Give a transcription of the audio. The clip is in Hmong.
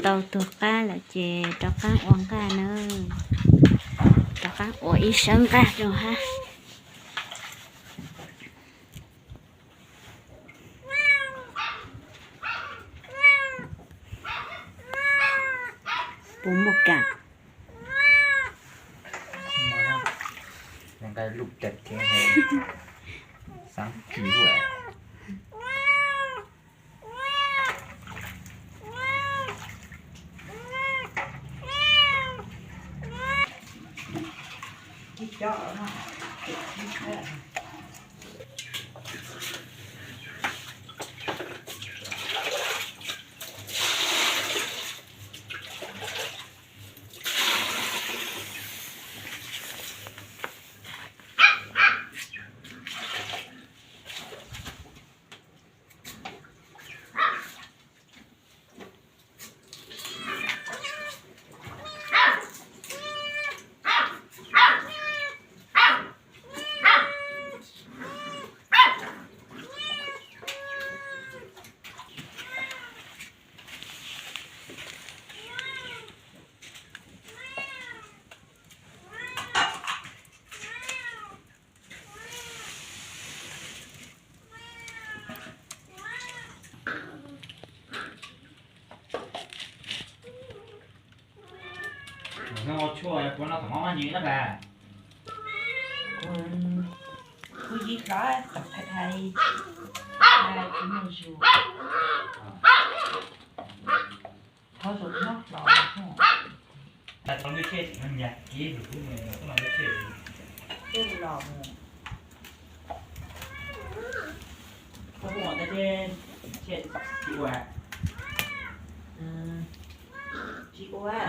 Tau tus qab lawm ces rov qab ua nqaj na. Rov qab ua ib sab nqaj rau hab. Puas muaj kam? Nqaj lub tag thiab, xav kis ua. Ua tshuaj puas noj tom mab mab nyuj na pas? Kuv yig hlob tau hais, kuv mus zus, thov zus nyob hlo. Tau lub tsheb tsis nyob nyag kiv lug lub me no tuaj lub tsheb. Tsheb los mus. Koj mus ua tau tsheb, tsheb tsis ua. Tsis ua.